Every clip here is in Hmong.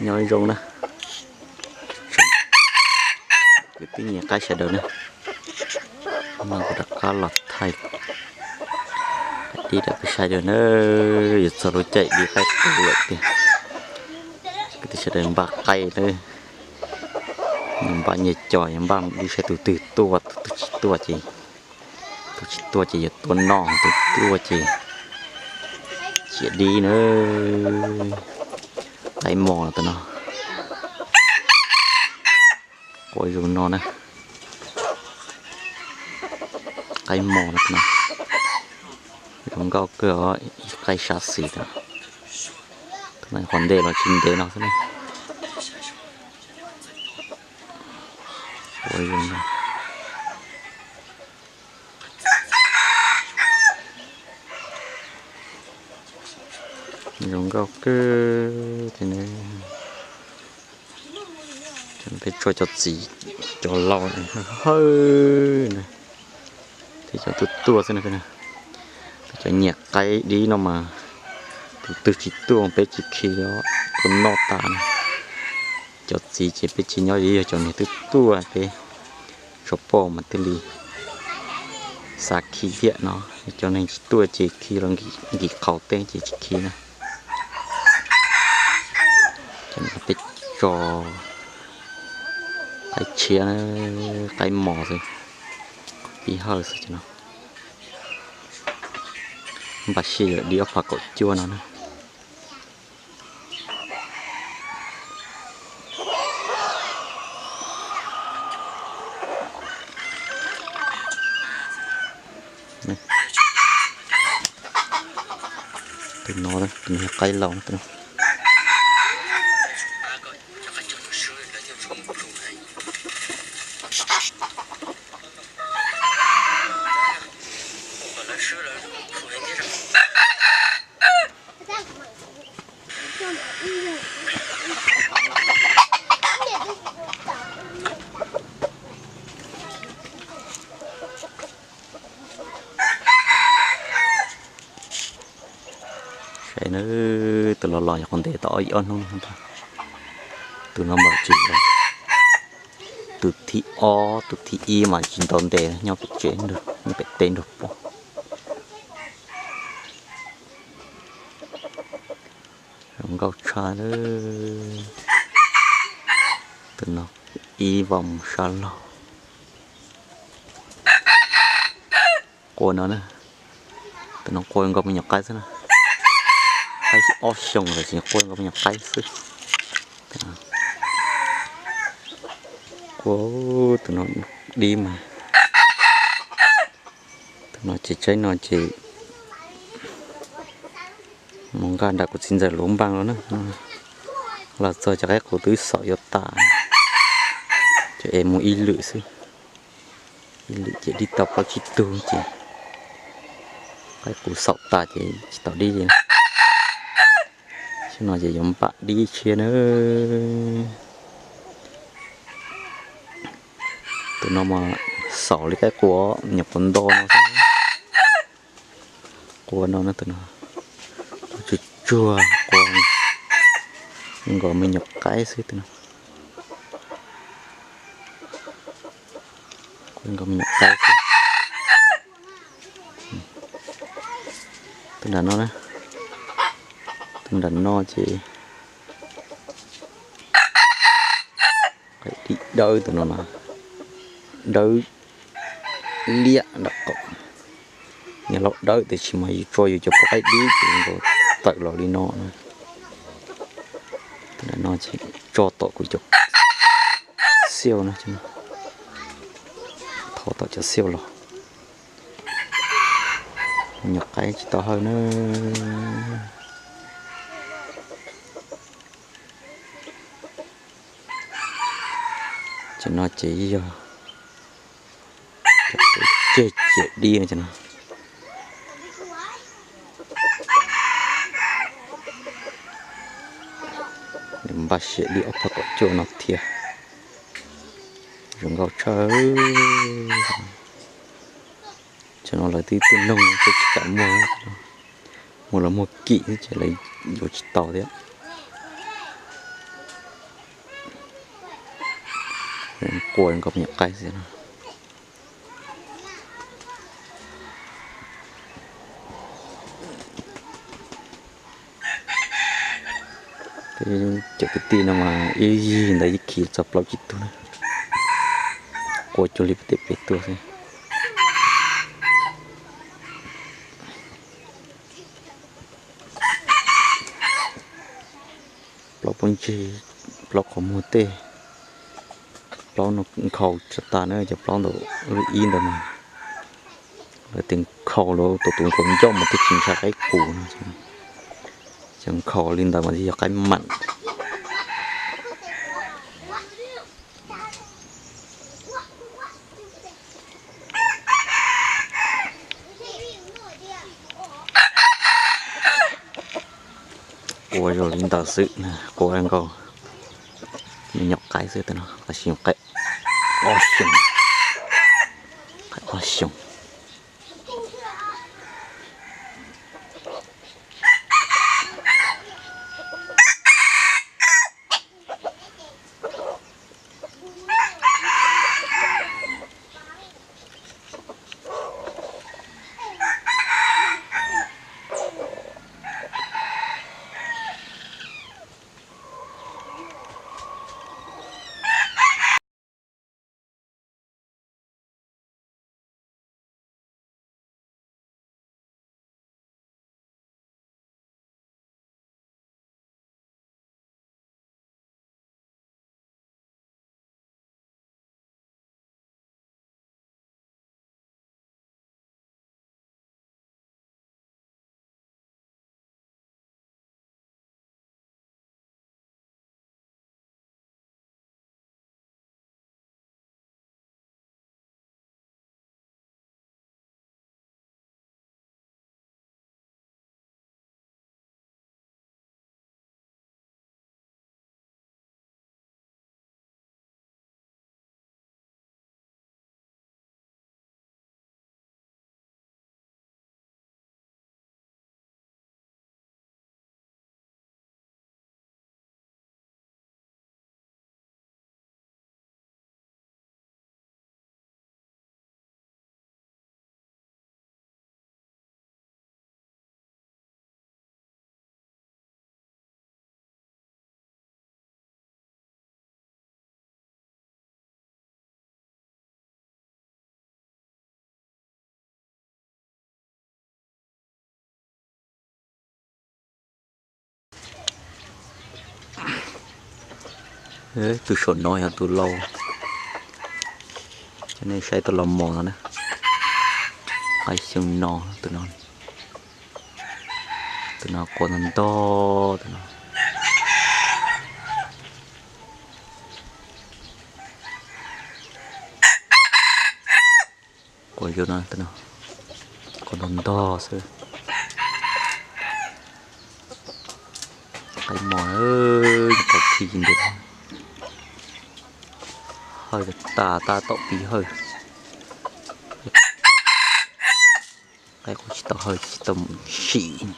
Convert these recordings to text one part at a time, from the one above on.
Nyob zoo na, kwv tij nyiam qaib sawv daws na, no kuv rov qab los thaij dib rau peb saib dua na. Yuav txog lub caij dib qaib qus lawm tiag. Kwv tij sawv daws npaj qaib na, npaj nyias cov, npaj dib saib tus twg tuaj, tus twg tsis tuaj ces, tus tsis tuaj ces yuav tua noj, tus tuaj ces cia dib na. Qaib mos tus no, qua zoo no na. Qaib mos no, zoo nkauj kawg os, ib qaib sab xis tus no. Qhov ntej los tsis ntev no xwb na. Qua zoo no. Zoo nkauj kawg thiab. Peb tso cov txiv, cov laus hawb na, thiab cov tuaj tuaj xwb na. Peb cov nyiam qaib dib no mas tus twg tsis tuaj peb tsis khi os, tua noj tas na. Cov txiv ces peb tsis nyob, yog cov niag tuaj tuaj peb tso poj mas thiaj li xav khi thiab no. Cov neeg tsis tuaj ces khi los nkim qhauv tej ces tsis khi na. Peb tso qaib tshiab, qaib mos xwb, pib hawj xwb no. Npaj siab yuav dib ob phav kaum cuaj no na. Tus no, tus no yog qaib laus no. Saib na, tus los los nyuam qhuav ntes tau ib ob hnub no ntag. Tus no mas tsis, tus thib ob, tus thib ib mas tsis ntau ntes, nyob pem tsev, nyob pem teb nrog pog. Zoo nkauj tshaj. Tus no ib vau mus sab laug. Qua no na, tus no qua nkaus me nyuam qaib xwb na. Qaib ob xyoos lawm tseem qua nkaus me nyuam qaib xwb. Qua tus no dib mas, tus no ces tsaib no ces mus nqa nram kuv txiv ntxawm lub npaas los na. Los txog cov qaib qus twb xaum yuav tas, ces es mus ib lwm xwb. Ib lwm ces dib tau plaub tsib tug ces qaib qus xaum tas ces tsis tau dib li. Xyoo no ces yuav npam dib tshiab na. Tus no mas xaum li qaib qus nyuam qhuav nto no xwb. Qua no na, tus no qua tsuag tsuag, qua nkaus me nyuam qaib xwb tus no. Qua nkaus me nyuam qaib xwb. Tus nram no na, tus nram no ces qaib dib dawb tus no na, dawb liab nram qaum. Nws laus dawb tiam sis mas yus tso yus cov poj qaib dib ces nkaus tawm los li no na. Tus nram no ces tso tom kuv cov xiauj no, thov tom cov xiauj los. Nyuam qaib tsis tau hawj na. Cov no ces yog cov tseg ciam dib no. Nws npaj siab dib ob phav kaum cuaj no thiab. Zoo nkauj tshaj. Cov no lawv twb tuaj noog thiab tsis kam muag, muag los muag kim xwb ces lawv yuav tsis tau thiab. Qua nkaus me nyuam qaib xwb no. Cov kwv tij no mas ib yig ntawd yeej khi txog plaub tsib tug na. Qua cuag li pem tej pem tuaj xwb. Plaub pob ntseg, plaub qhov muag tej, plaub no nkhaus tsa tas na, cov plaub ntawm lub ib ntawd mas lawv tias nkhaus lawm, tus tus nkhaus ncauj mas twb tsis ntshai qaib qus no. Cov nkhaus li ntawd mas yog qaib mam. Qua zoo li ntawd xwb, qua nkaus me nyuam qaib xwb, tus no qaib xyoo, qaib ob xyoo, qaib ob xyoo. Tus saum no yog tus laus, cov nej saib tus laus mos no na, qaib xyoo no, tus no, tus no qua ntog ntog tus no. Qua zoo no, qua ntog ntog xwb. Qaib mos, qhov khi ntes hawj tas tas tom pib hawj. Qaib qua tsis tau hawj tsis tau mus sim.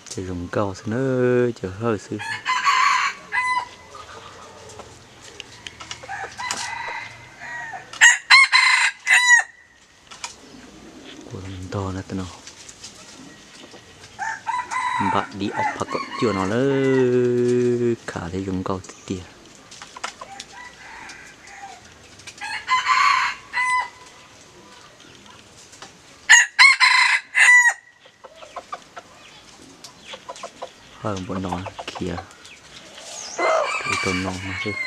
Cov zoo nkauj xwb na, cov hawj xwb. Qua ntog no, npam di ob phav kaum cuaj no lawm, khav thiab zoo nkauj tiag tiag. Hawj npaum no khiav ua rau no no xwb.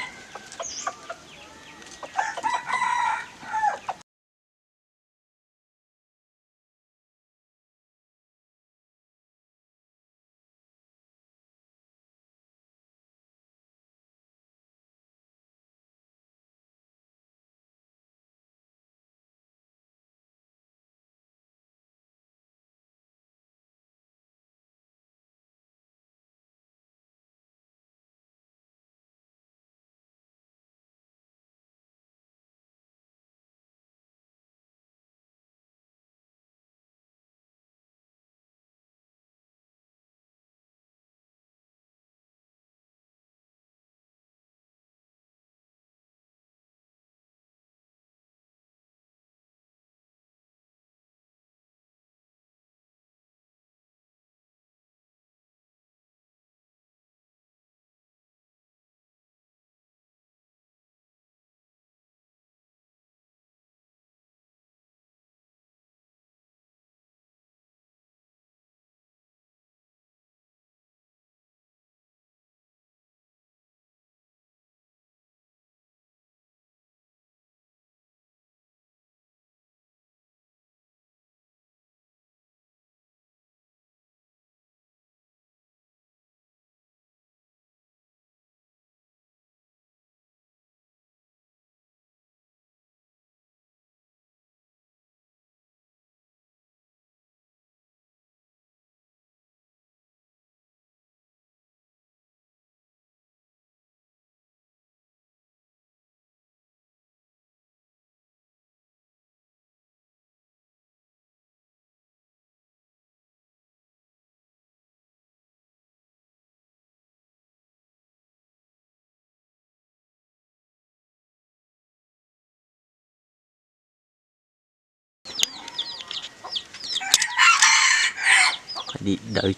Dim dawv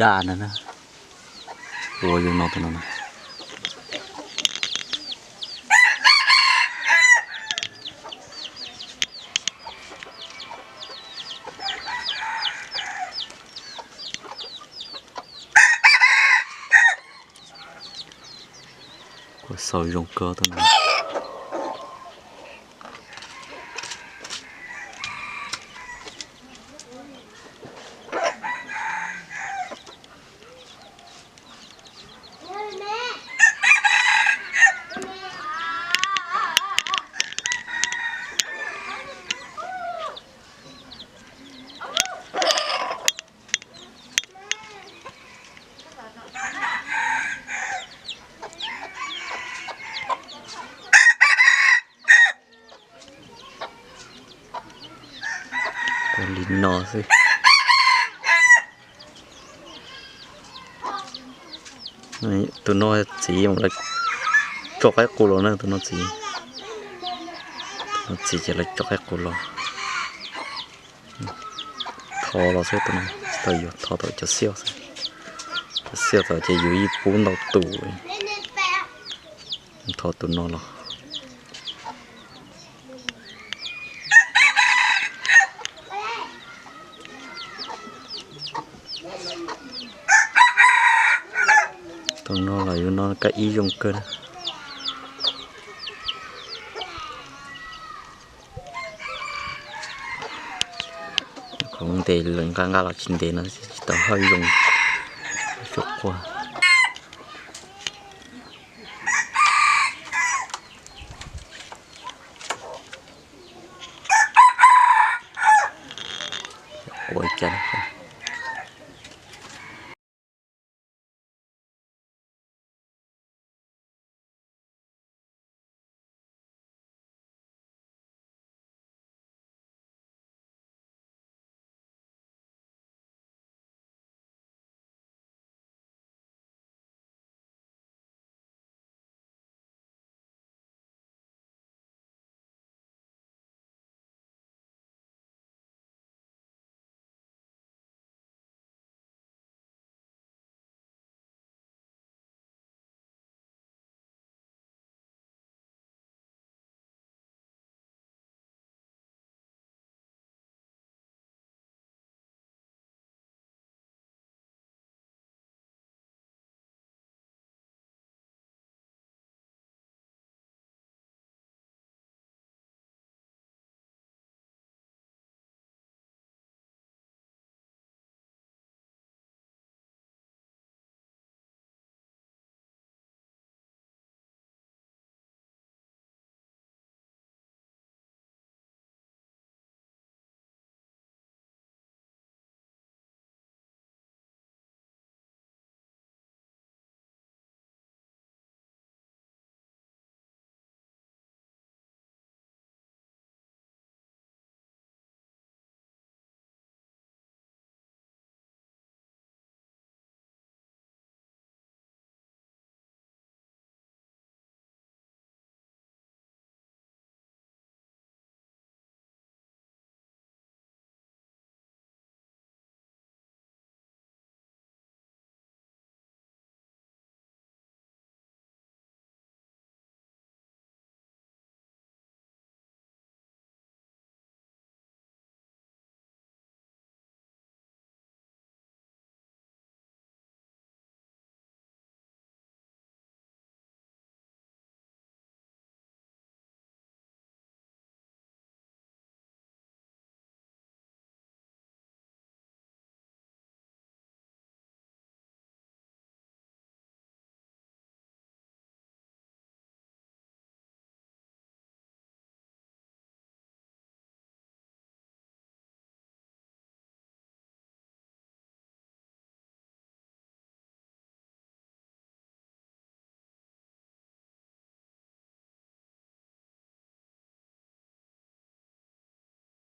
daj no na. Ua zoo no tus no na. Kuv xaus zoo kawg tus no. Ua li no xwb. Tus no txiv lawv tso qaib qus los na, tus no txiv. Tus no txiv ces lawv tso qaib qus los. Tho los xwb tus no, tsis tau yuav, tho tau cov xiaj xwb. Cov xiaj tau ces yus yeej pub ntau tus. Tho tus no los. Tus no los yus no kab ib zoo kawg na. Qhov ntes lawv nqa nqa los tsis ntes no tsis tau haj zoo. Tsuas quaj. Ua cas